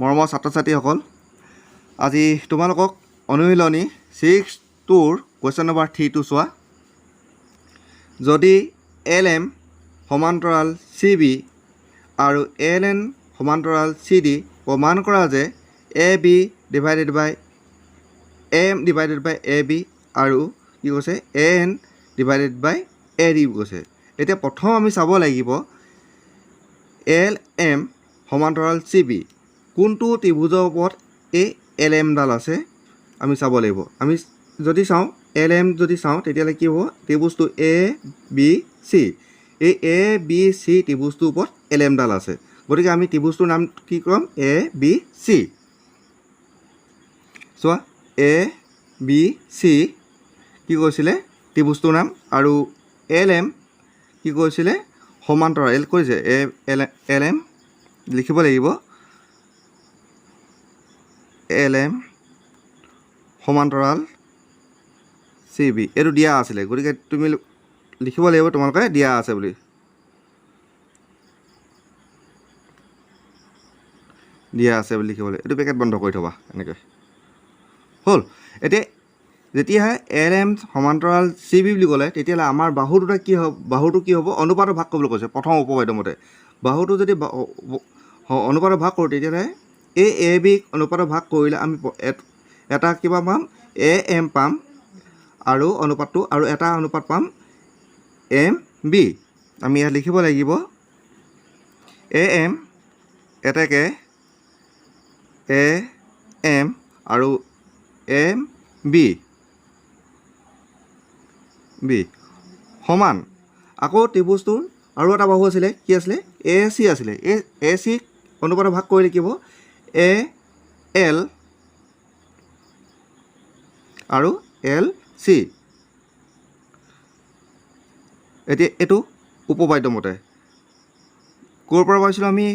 মৰমৰ ছাত্ৰ ছাত্ৰীসকল, আজি তোমালোকক অনুশীলনী 6.2ৰ কুৱেশ্যন নম্বৰ 3টো চোৱা। যদি এল এম সমান্তৰাল চি বি আৰু এল এন সমান্তৰাল চি ডি, প্ৰমাণ কৰা যে A B divided by A M divided by A B আৰু কি কৈছে, A N divided by A D কৈছে। এতিয়া প্ৰথম আমি চাব লাগিব এল এম সমান্তৰাল চি বি, কোনটো ত্ৰিভুজৰ ওপৰত এই এল এমডাল আছে আমি চাব লাগিব। আমি যদি চাওঁ, এল এম যদি চাওঁ, তেতিয়াহ'লে কি হ'ব? ত্ৰিভুজটো এ বি চি, এই এ বি চি ত্ৰিভুজটোৰ ওপৰত এল এমডাল আছে। গতিকে আমি ত্ৰিভুজটোৰ নাম কি ক'ম? A B C. চোৱা, এ বি চি কি কৈছিলে ত্ৰিভুজটোৰ নাম, আৰু এল এম কি কৈছিলে? সমান্তৰাল। এল কৈছে এ এল, এল এম লিখিব লাগিব, এল এম সমান্তৰাল চি বি। এইটো দিয়া আছিলে, গতিকে তুমি লিখিব লাগিব তোমালোকে দিয়া আছে বুলি, দিয়া আছে বুলি লিখিব লাগিব। এইটো পেকেট বন্ধ কৰি থ'বা এনেকৈ। হ'ল। এতিয়া যেতিয়াহে এল এম সমান্তৰাল চি বি বুলি ক'লে, তেতিয়াহ'লে আমাৰ বাহু দুটা কি হ'ব? বাহুটো কি হ'ব? অনুপাতৰ ভাগ কৰিবলৈ কৈছে প্ৰথম উপপাদ্য মতে। বাহুটো যদি অনুপাতৰ ভাগ কৰোঁ, তেতিয়াহ'লে এই এ বিক অনুপাতৰ ভাগ কৰিলে আমি এটা কিবা পাম? এ এম পাম আৰু অনুপাতটো, আৰু এটা অনুপাত পাম এম বি। আমি ইয়াত লিখিব লাগিব এ এম এটাকে এ এম আৰু এম বি বি সমান। আকৌ ত্ৰিভুজটোৰ আৰু এটা বাহু আছিলে, কি আছিলে? এ চি আছিলে। এই এ চিক অনুপাতৰ ভাগ কৰিলে কি হ'ব? এ এল আৰু এল চি। এতিয়া এইটো উপপাদ্য মতে ক'ৰ পৰা পাইছিলোঁ আমি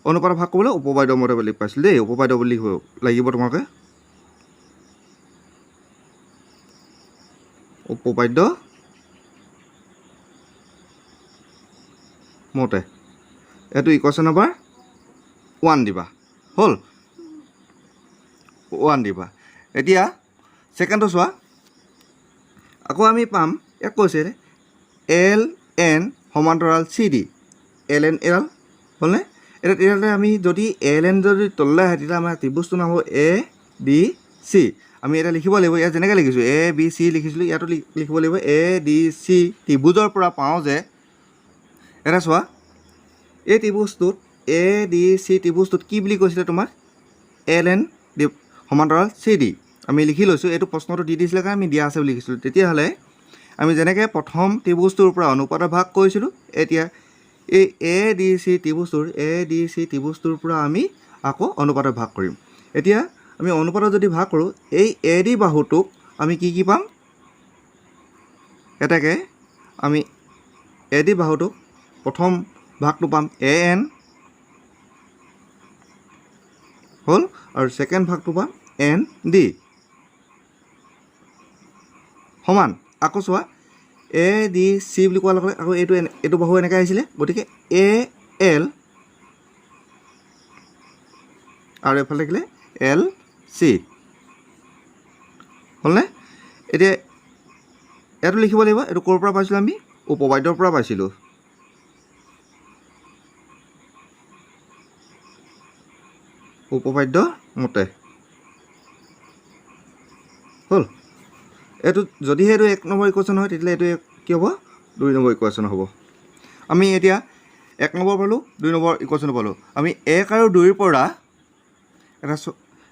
অনুপাতৰ ভাগ কৰিবলৈ? উপপাদ্য মতে বুলি পাইছিলোঁ দেই। উপপাদ্য বুলি লিখিব লাগিব তোমালোকে, উপপাদ্য মতে। এইটো ইকুৱেশ্যন নম্বৰ 1 দিবা। হ'ল, 1 দিবা। এতিয়া ছেকেণ্ডটো চোৱা, আকৌ আমি পাম, ইয়াত কৈছে এল এন সমান্তৰাল C D, L N L হ'লনে? এতিয়া তেতিয়াহ'লে আমি যদি এল এন যদি তললৈ আহে, তেতিয়া আমাৰ ত্ৰিভুজটোৰ নাম হ'ব এ ডি চি। আমি এতিয়া লিখিব লাগিব, ইয়াত যেনেকৈ লিখিছোঁ এ বি চি লিখিছিলোঁ, ইয়াতো লিখিব লাগিব এ ডি চি ত্ৰিভুজৰ পৰা পাওঁ যে, এটা চোৱা, এই ত্ৰিভুজটোত এ ডি চি ত্ৰিভুজটোত কি বুলি কৈছিলে তোমাক? এল এন সমান্তৰাল চি ডি। আমি লিখি লৈছোঁ, এইটো প্ৰশ্নটো দি দিছিলে কাৰণে আমি দিয়া আছে বুলি লিখিছিলোঁ। তেতিয়াহ'লে আমি যেনেকৈ প্ৰথম ত্ৰিভুজটোৰ পৰা অনুপাতৰ ভাগ কৰিছিলোঁ, এতিয়া এই এ ডি চি ত্ৰিভুজটোৰ, এ ডি চি ত্ৰিভুজটোৰ পৰা আমি আকৌ অনুপাতৰ ভাগ কৰিম। এতিয়া আমি অনুপাতত যদি ভাগ কৰোঁ, এই এ ডি বাহুটোক আমি কি কি পাম? এটাকে আমি এ ডি বাহুটোক প্ৰথম ভাগটো পাম এ এন হ'ল, আৰু ছেকেণ্ড ভাগটো পাম এন ডি সমান। আকৌ চোৱা, এ ডি চি বুলি কোৱাৰ লগে লগে আকৌ এইটো বাহু এনেকৈ আহিছিলে, গতিকে এ এল আৰু এইফালে থাকিলে এল চি হ'লনে? এতিয়া ইয়াতো লিখিব লাগিব, এইটো ক'ৰ পৰা পাইছিলোঁ আমি? উপপাদ্যৰ পৰা পাইছিলোঁ। উপপাদ্য মতে হ'ল। এইটো যদিহে এইটো 1 নম্বৰ ইকুৱেশ্যন হয়, তেতিয়াহ'লে এইটো কি হ'ব? 2 নম্বৰ ইকুৱেশ্যন হ'ব। আমি এতিয়া 1 নম্বৰ পালোঁ, 2 নম্বৰ ইকুৱেশ্যন পালোঁ। আমি 1 আৰু 2ৰ পৰা এটা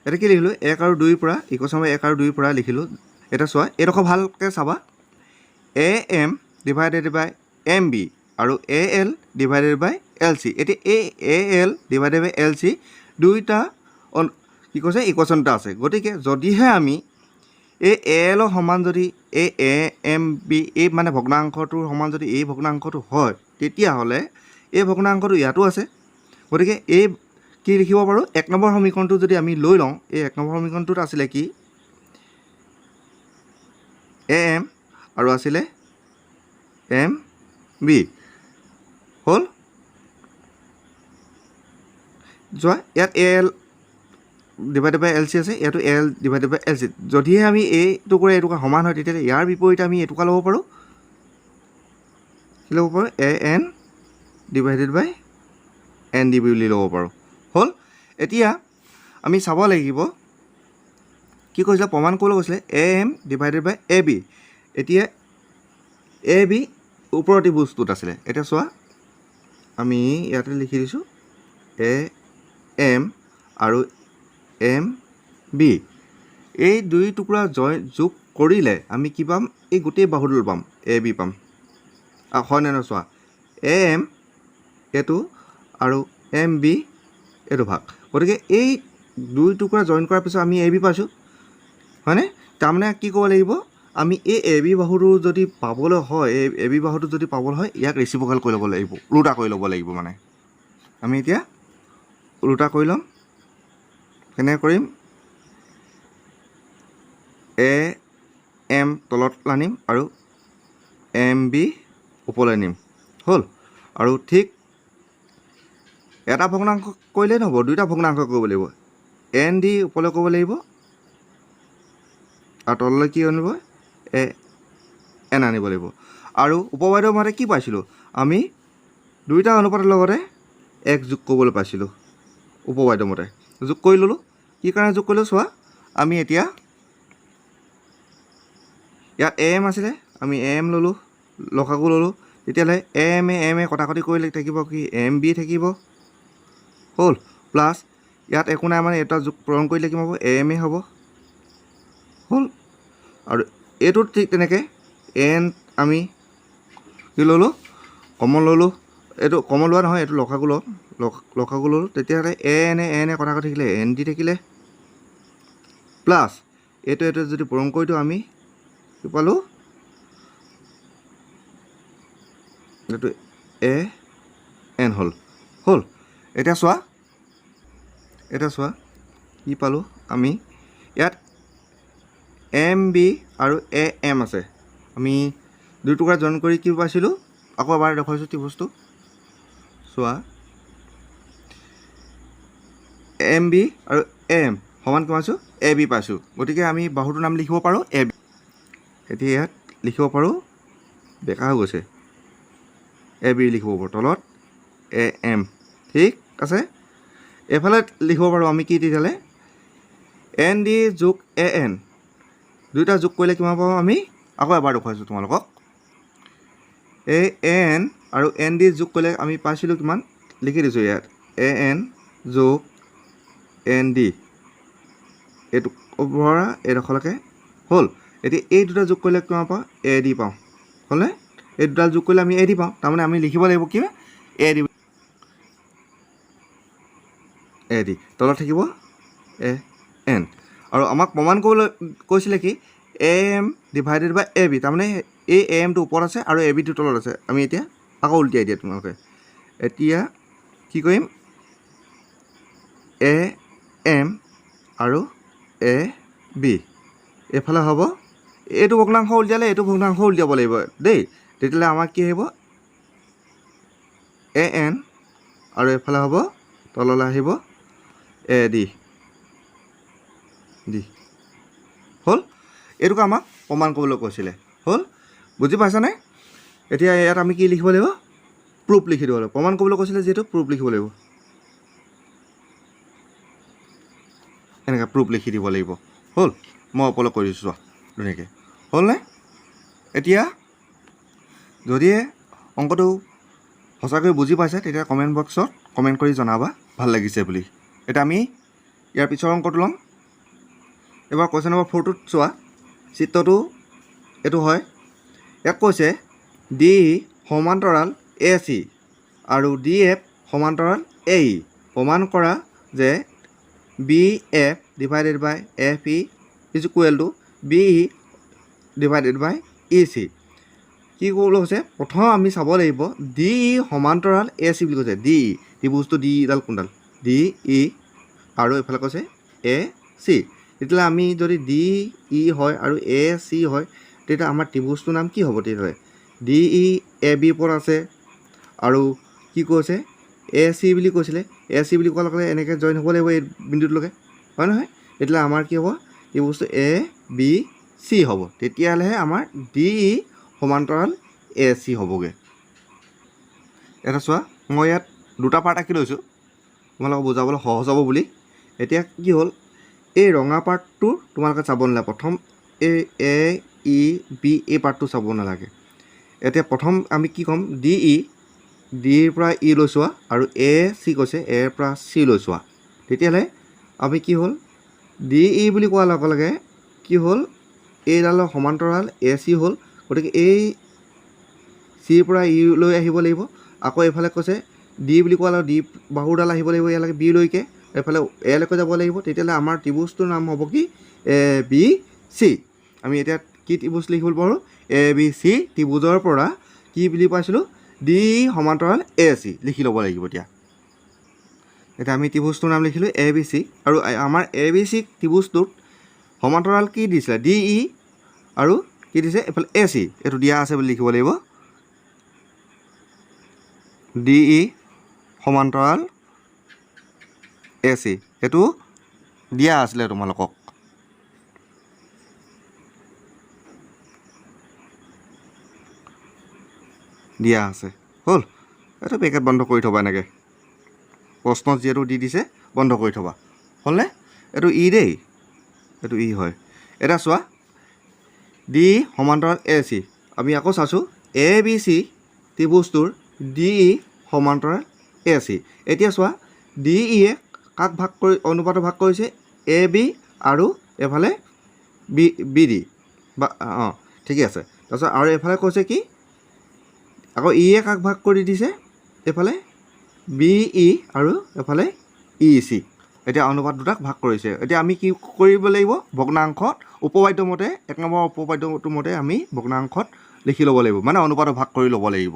এটা কি লিখিলোঁ? 1 আৰু 2ৰ পৰা ইকুৱেশ্যন নম্বৰ 1 আৰু 2ৰ পৰা লিখিলোঁ। এটা চোৱা, এইডোখৰ ভালকৈ চাবা, A M divided by M B আৰু A L divided by L C. এতিয়া এই A L divided by L C দুয়োটা কি কৈছে? ইকুৱেশ্যন এটা আছে। গতিকে যদিহে আমি এই এ এলৰ সমান যদি এই এ এম বি এই মানে ভগ্নাংশটোৰ সমান যদি এই ভগ্নাংশটো হয়, তেতিয়াহ'লে এই ভগ্নাংশটো ইয়াতো আছে। গতিকে এই কি লিখিব পাৰোঁ? 1 নম্বৰ সমীকৰণটো যদি আমি লৈ লওঁ, এই 1 নম্বৰ সমীকৰণটোত আছিলে কি? এ এম আৰু আছিলে এম বি হ'ল। যোৱা, ইয়াত A L divided by L C আছে, ইয়াতো A L divided by L C. যদিহে আমি এই টুকুৰা এইটুকুৰা সমান হয়, তেতিয়াহ'লে ইয়াৰ বিপৰীতে আমি এইটুকুৰা ল'ব পাৰোঁ। কি ল'ব পাৰোঁ? A N divided by N D বুলি ল'ব পাৰোঁ। হ'ল। এতিয়া আমি চাব লাগিব কি কৈছিলে, প্ৰমাণ কৰিবলৈ কৈছিলে A M divided by A B. এতিয়া এ বি ওপৰৰ ত্ৰিভুজটোত আছিলে। এতিয়া চোৱা, আমি ইয়াতে লিখি দিছোঁ এ এম আৰু এম বি, এই দুই টুকুৰা জইন যোগ কৰিলে আমি কি পাম? এই গোটেই বাহুডাল পাম, এ বি পাম। হয় নে নহয় চোৱা, এ এম এইটো আৰু এম বি এইটো ভাগ। গতিকে এই দুই টুকুৰা জইন কৰাৰ পিছত আমি এ বি পাইছোঁ, হয়নে? তাৰমানে কি ক'ব লাগিব আমি? এই এ বি বাহুটো যদি পাবলৈ হয়, এই এ বি বাহুটো যদি পাবলৈ হয়, ইয়াক ৰেচিপ্ৰকেল কৰি ল'ব লাগিব, ওলোটা কৰি ল'ব লাগিব। মানে আমি এতিয়া ওলোটা কৰি ল'ম। কেনেকৈ কৰিম? এ এম তলত আনিম আৰু এম বি ওপৰলৈ নিম। হ'ল। আৰু ঠিক এটা ভগ্নাংশ কৰিলেই নহ'ব, দুইটা ভগ্নাংশ কৰিব লাগিব। এন ডি ওপৰলৈ কৰিব লাগিব আৰু তললৈ কি আনিব? এ এন আনিব লাগিব। আৰু উপবাদ্যৰ মতে কি পাইছিলোঁ আমি? দুইটা অনুপাতৰ লগতে এক যোগ কৰিবলৈ পাইছিলোঁ। উপবাদ্য মতে যোগ কৰি ল'লোঁ। কি কাৰণে যোগ কৰিলোঁ চোৱা, আমি এতিয়া ইয়াত এ এম আছিলে, আমি এ এম ল'লোঁ, লসাগু ল'লোঁ। তেতিয়াহ'লে A M A M A কটাকটি কৰিলে থাকিব কি? এম বি থাকিব। হ'ল। প্লাছ ইয়াত একো নাই, মানে এটা যোগ পূৰণ কৰিলে কিমান হ'ব? এ এম এ হ'ব। হ'ল। আৰু এইটোত ঠিক তেনেকৈ এন আমি কি ল'লোঁ? কমন ল'লোঁ। এইটো কমন লোৱা নহয়, এইটো লসাগু লওঁ, লসাগু ল'লোঁ। তেতিয়াহ'লে A N A N A কটাকটি থাকিলে এন ডি থাকিলে, প্লাছ এইটো যদি পূৰণ কৰি দিওঁ, আমি কি পালোঁ? এইটো এ এন হ'ল। হ'ল। এতিয়া চোৱা কি পালোঁ আমি। ইয়াত এম বি আৰু এ এম আছে। আমি দুই টুকুৰা জইন কৰি কি পাইছিলোঁ? আকৌ এবাৰ দেখুৱাইছোঁ ত্ৰিভুজটো চোৱা। এম বি আৰু এ এম সমান কিমান পাইছোঁ? এ বি পাইছোঁ। গতিকে আমি বাহুটোৰ নাম লিখিব পাৰোঁ এ বি। এতিয়া ইয়াত লিখিব পাৰোঁ, বেকা হৈ গৈছে, এ বি লিখিব পাৰোঁ, তলত এ এম। ঠিক আছে। এইফালে লিখিব পাৰোঁ আমি কি তেতিয়াহ'লে? এন ডি যোগ এ এন, দুয়োটা যোগ কৰিলে কিমান পাওঁ আমি? আকৌ এবাৰ দেখুৱাইছোঁ তোমালোকক। এই এ এন আৰু এন ডি যোগ কৰিলে আমি পাইছিলোঁ কিমান? লিখি দিছোঁ ইয়াত, এ এন যোগ এন ডি, এইটো পৰা এইডোখৰলৈকে। হ'ল। এতিয়া এই দুটা যোগ কৰিলে কিমান পাওঁ? এ ডি পাওঁ। হ'লনে? এই দুটা যোগ কৰিলে আমি এ ডি পাওঁ। তাৰমানে আমি লিখিব লাগিব কি? A D. এ ডি, তলত থাকিব এ এন। আৰু আমাক প্ৰমাণ কৰিবলৈ কৈছিলে কি? A M divided by A B. তাৰমানে এই এ এমটো ওপৰত আছে আৰু এ বিটো তলত আছে। আমি এতিয়া আকৌ উল্টিয়াই দিয়া তোমালোকে। এতিয়া কি কৰিম? এ এম আৰু এ বি এইফালে হ'ব। এইটো ভগ্নাংশ উলিয়ালে এইটো ভগ্নাংশ উলিয়াব লাগিব দেই। তেতিয়াহ'লে আমাক কি আহিব? এ এন আৰু এইফালে হ'ব, তললৈ আহিব এ ডি ডি। হ'ল। এইটোকে আমাক প্ৰমাণ কৰিবলৈ কৈছিলে। হ'ল, বুজি পাইছানে? এতিয়া ইয়াত আমি কি লিখিব লাগিব? প্ৰুফ লিখি দিব লাগিব। প্ৰমাণ কৰিবলৈ কৈছিলে যিহেতু প্ৰুফ লিখিব লাগিব। এনেকৈ প্ৰুফ লিখি দিব লাগিব। হ'ল। মই ওপৰলৈ কৰি দিছোঁ চোৱা ধুনীয়াকৈ। হ'লনে? এতিয়া যদিহে অংকটো সঁচাকৈ বুজি পাইছে, তেতিয়া কমেণ্ট বক্সত কমেণ্ট কৰি জনাবা ভাল লাগিছে বুলি। এতিয়া আমি ইয়াৰ পিছৰ অংকটো ল'ম। এবাৰ কুৱেশ্যন নম্বৰ 4টোত চোৱা, চিত্ৰটো এইটো হয়। ইয়াত কৈছে ডি সমান্তৰাল এ চি আৰু ডি এফ সমান্তৰাল এ ই। প্ৰমাণ কৰা যে B F divided by F E is equal to B E divided by E C. কি কৰিবলৈ কৈছে? প্ৰথম আমি চাব লাগিব, ডি ই সমান্তৰাল এ চি বুলি কৈছে। ডি ই ত্ৰিভুজটো, ডি ইডাল কোনডাল? ডি ই আৰু এইফালে কৈছে এ চি। তেতিয়াহ'লে আমি যদি ডি ই হয় আৰু এ চি হয়, তেতিয়া আমাৰ ত্ৰিভুজটোৰ নাম কি হ'ব? তেতিয়াহ'লে ডি ই এ বি ওপৰত আছে আৰু কি কৈছে? এ চি বুলি কৈছিলে। এ চি বুলি কোৱাৰ লগে লগে এনেকৈ জইন হ'ব লাগিব এই বিন্দুটোলৈকে। হয় নহয়? তেতিয়াহ'লে আমাৰ কি হ'ব? ত্ৰিভুজটো এ বি চি হ'ব। তেতিয়াহ'লেহে আমাৰ ডি ই সমান্তৰাল এ চি হ'বগৈ। এটা চোৱা, মই ইয়াত দুটা পাৰ্ট আঁকি লৈছোঁ তোমালোকক বুজাবলৈ সহজ হ'ব বুলি। এতিয়া কি হ'ল, এই ৰঙা পাৰ্টটো তোমালোকে চাব নালাগে, প্ৰথম এই এ ই বি এই পাৰ্টটো চাব নালাগে। এতিয়া প্ৰথম আমি কি ক'ম, ডি ই, ডিৰ পৰা ই লৈ চোৱা আৰু এ চি কৈছে, এৰ পৰা চি লৈ চোৱা। তেতিয়াহ'লে আমি কি হ'ল, ডি ই বুলি কোৱাৰ লগে লগে কি হ'ল, এইডালৰ সমান্তৰাল এ চি হ'ল, গতিকে এই চিৰ পৰা ই লৈ আহিব লাগিব। আকৌ এইফালে কৈছে ডি বুলি কোৱাৰ লগে ডি বাহুডাল আহিব লাগিব ইয়ালৈকে বিলৈকে, এইফালে এলৈকে যাব লাগিব। তেতিয়াহ'লে আমাৰ ত্ৰিভুজটোৰ নাম হ'ব কি, এ বি চি। আমি এতিয়া কি ত্ৰিভুজ লিখিব পাৰোঁ, এ বি চি ত্ৰিভুজৰ পৰা কি বুলি পাইছিলোঁ, ডি সমান্তৰাল এ চি লিখি ল'ব লাগিব। এতিয়া এতিয়া আমি ত্ৰিভুজটোৰ নাম লিখিলোঁ এ বি চি। আৰু আমাৰ এ বি চি ত্ৰিভুজটোত সমান্তৰাল কি দিছিলে, ডি ই আৰু কি দিছে এইফালে এ চি, এইটো দিয়া আছে বুলি লিখিব লাগিব। ডি ই সমান্তৰাল এ চি, এইটো দিয়া আছিলে তোমালোকক। দিয়া আছে, হ'ল। এইটো পেকেট বন্ধ কৰি থ'বা, এনেকৈ প্ৰশ্ন যিহেতু দি দিছে বন্ধ কৰি থ'বা, হ'লনে? এইটো ই দেই, এইটো ই হয়। এতিয়া চোৱা, ডি সমান্তৰাল এ চি, আমি আকৌ চাইছোঁ A B C ত্ৰিভুজটোৰ D E সমান্তৰাল এ চি। এতিয়া চোৱা, ডি ইয়ে কাক ভাগ কৰি অনুপাতত ভাগ কৰিছে, এ বি আৰু এইফালে বি বি ডি বা অঁ ঠিকে আছে। তাৰপিছত আৰু এইফালে কৈছে কি, আকৌ ইয়ে কাক ভাগ কৰি দিছে, এইফালে বি ই আৰু এইফালে ই চি। এতিয়া অনুপাত দুটাক ভাগ কৰিছে। এতিয়া আমি কি কৰিব লাগিব, ভগ্নাংশত উপবাদ্য মতে, এক নম্বৰ উপবাদ্যটোৰ মতে আমি ভগ্নাংশত লিখি ল'ব লাগিব, মানে অনুপাতত ভাগ কৰি ল'ব লাগিব।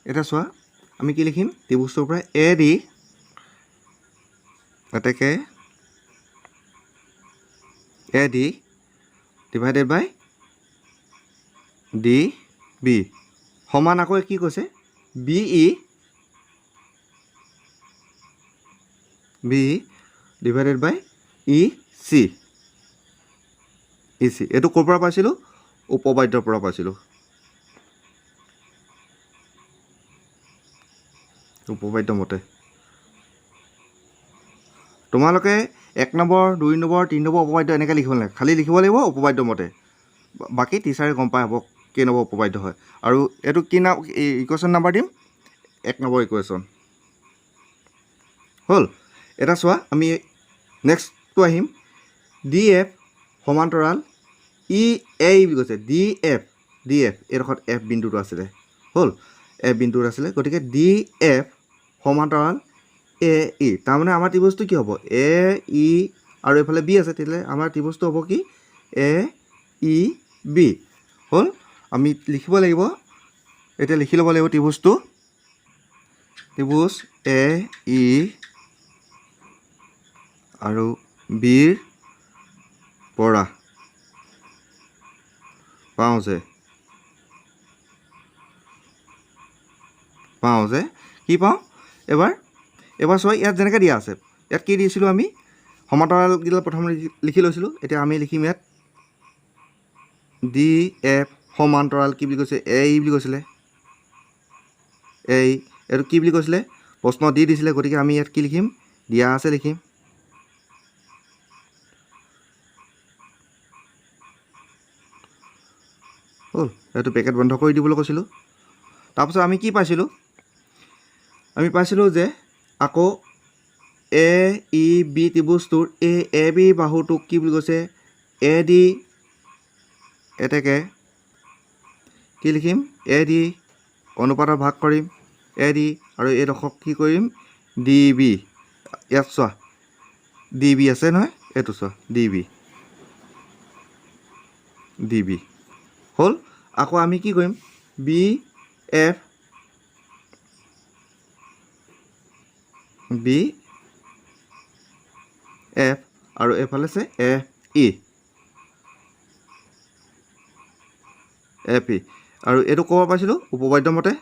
এতিয়া চোৱা, আমি কি লিখিম, ত্ৰিভুজটোৰ পৰা এ ডি এতেকে A D divided by D B সমান আকৌ কি কৈছে, B E B divided by E C, E C. এইটো ক'ৰ পৰা পাইছিলোঁ, উপবাদ্যৰ পৰা পাইছিলোঁ, উপবাদ্য মতে। তোমালোকে এক নম্বৰ, দুই নম্বৰ, তিনি নম্বৰ উপবাদ্য এনেকৈ লিখিব নালাগে, খালী লিখিব লাগিব উপবাদ্য মতে। বাকী টিচাৰে গম পাই হ'ব কেই নম্বৰ উপবাদ্য হয়। আৰু এইটো কি নাম, ইকুৱেশ্যন নাম্বাৰ দিম, এক নম্বৰ ইকুৱেশ্যন হ'ল। এটা চোৱা, আমি নেক্সটটো আহিম, ডি এফ সমান্তৰাল ই এ বুলি কৈছে, ডি এফ, ডি এফ এইডোখৰত এফ বিন্দুটো আছিলে, হ'ল এফ বিন্দুটো আছিলে, গতিকে ডি এফ সমান্তৰাল এ ই, তাৰমানে আমাৰ ত্ৰিভুজটো কি হ'ব, এ ই আৰু এইফালে বি আছে, তেতিয়াহ'লে আমাৰ ত্ৰিভুজটো হ'ব কি, এ ই বি হ'ল। আমি লিখিব লাগিব, এতিয়া লিখি ল'ব লাগিব ত্ৰিভুজটো, ত্ৰিভুজ এ ই আৰু বিৰ পৰা পাওঁ যে, পাওঁ যে কি পাওঁ, এবাৰ এবাৰ চোৱা, ইয়াত যেনেকৈ দিয়া আছে, ইয়াত কি দিছিলোঁ আমি, সমান্তৰালকেইডাল প্ৰথম লিখি লৈছিলোঁ। এতিয়া আমি লিখিম ইয়াত ডি এফ সমান্তৰাল কি বুলি কৈছে, এ ই বুলি কৈছিলে, এ ই এইটো কি বুলি কৈছিলে, প্ৰশ্ন দি দিছিলে, গতিকে আমি ইয়াত কি লিখিম, দিয়া আছে লিখিম। হ'ল, এইটো পেকেট বন্ধ কৰি দিবলৈ কৈছিলোঁ। তাৰপিছত আমি কি পাইছিলোঁ, আমি পাইছিলোঁ যে আকৌ এ ই বি ত্ৰিভুজটোৰ এই এ বি বাহুটোক কি বুলি কৈছে, এ ডি এতেকে কি লিখিম, এ ডি অনুপাতত ভাগ কৰিম এ ডি আৰু এইডোখৰক কি কৰিম, ডি বি। ইয়াত চোৱা ডি বি আছে নহয়, এইটো চোৱা ডি বি, ডি বি হ'ল। আকৌ আমি কি কৰিম, বি এফ বি এফ আৰু এইফালে আছে এফ ই, এফ ই। আৰু এইটো ক'ব পাইছিলোঁ উপবাদ্য মতে,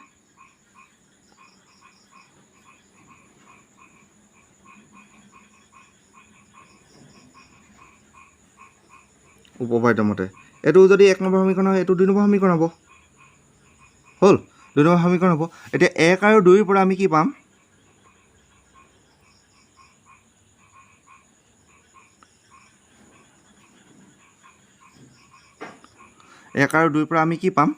উপপাদ্য মতে এইটো যদি এক নম্বৰ সমীকৰণ হয়, এইটো দুই নম্বৰ সমীকৰণ হ'ব। হ'ল, দুই নম্বৰ সমীকৰণ হ'ব। এতিয়া এক আৰু দুইৰ পৰা আমি কি পাম? এক আৰু দুইৰ পৰা আমি কি পাম?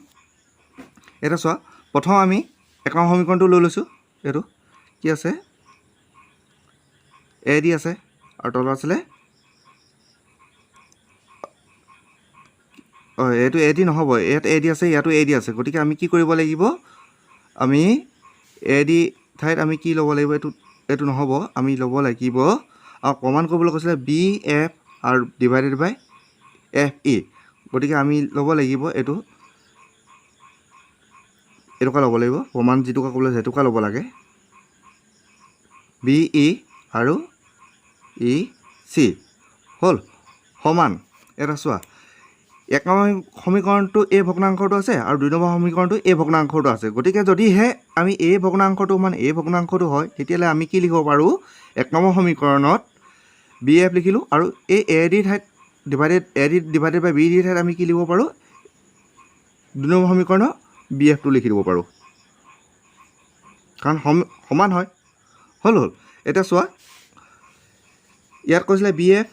এটা চোৱা, প্ৰথম আমি এক নম্বৰ সমীকৰণটো লৈ লৈছোঁ। এইটো কি আছে? এ ডি আছে আৰু তলত আছিলে, অঁ, এইটো এ ডি নহ'ব, ইয়াত এ ডি আছে, ইয়াতো এ ডি আছে। গতিকে আমি কি কৰিব লাগিব? আমি এ ডি ঠাইত আমি কি ল'ব লাগিব? এইটো নহ'ব, আমি ল'ব লাগিব আৰু প্ৰমাণ কৰিবলৈ কৈছিলে বি এফ আৰু ডিভাইডেড বাই এফ ই। গতিকে আমি ল'ব লাগিব এইটো, এনেকুৱা ল'ব লাগিব, প্ৰমাণ যিটোকা ক'বলৈ সেইটোকা ল'ব লাগে, বি ই আৰু ই চি হ'ল সমান। এটা চোৱা, এক নম্বৰ সমীকৰণটো এই ভগ্নাংশটো আছে আৰু দুই নম্বৰ সমীকৰণটো এই ভগ্নাংশটো আছে। গতিকে যদিহে আমি এই ভগ্নাংশটো মানে এই ভগ্নাংশটো হয়, তেতিয়াহ'লে আমি কি লিখিব পাৰোঁ? এক নম্বৰ সমীকৰণত বি এফ লিখিলোঁ আৰু এই এ ডিৰ ঠাইত divided A D divided by B ডিৰ ঠাইত আমি কি লিখিব পাৰোঁ? দুই নম্বৰ সমীকৰণৰ বি এফটো লিখি দিব পাৰোঁ, কাৰণ সমান হয়। হ'ল। এতিয়া চোৱা, ইয়াত কৈছিলে B F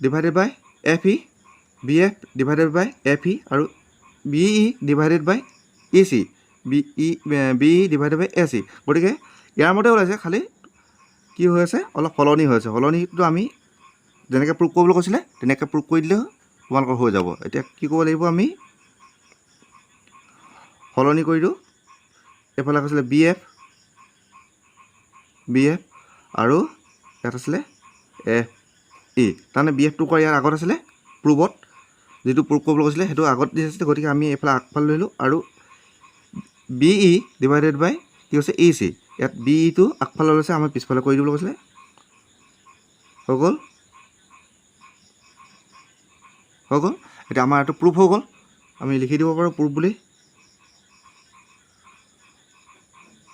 divided by F E, B F divided by F E আৰু B E divided by E C, B E divided by A C. গতিকে ইয়াৰ মতে ওলাইছে, খালি কি হৈ আছে, অলপ সলনি হৈ আছে। সলনিটো আমি যেনেকৈ প্ৰুভ কৰিবলৈ কৈছিলে তেনেকৈ প্ৰুভ কৰি দিলে তোমালোকৰ হৈ যাব। এতিয়া কি কৰিব লাগিব? আমি সলনি কৰি দিওঁ। এইফালে কৈছিলে বি এফ, বি এফ আৰু ইয়াত আছিলে এফ ই। তাৰমানে বি এফটো কৰা ইয়াৰ আগত আছিলে, প্ৰুভত যিটো প্ৰুভ কৰিবলৈ কৈছিলে সেইটো আগত দি আছিলে। গতিকে আমি এইফালে আগফালে লৈলোঁ আৰু বি ই ডিভাইডেড বাই কি হৈছে? ই চি। ইয়াত বি ইটো আগফালে লৈছে, আমাৰ পিছফালে কৰি দিবলৈ কৈছিলে। হৈ গ'ল, হৈ গ'ল। এতিয়া আমাৰ এইটো প্ৰুফ হৈ গ'ল, আমি লিখি দিব পাৰোঁ প্ৰুফ বুলি।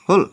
হ'ল।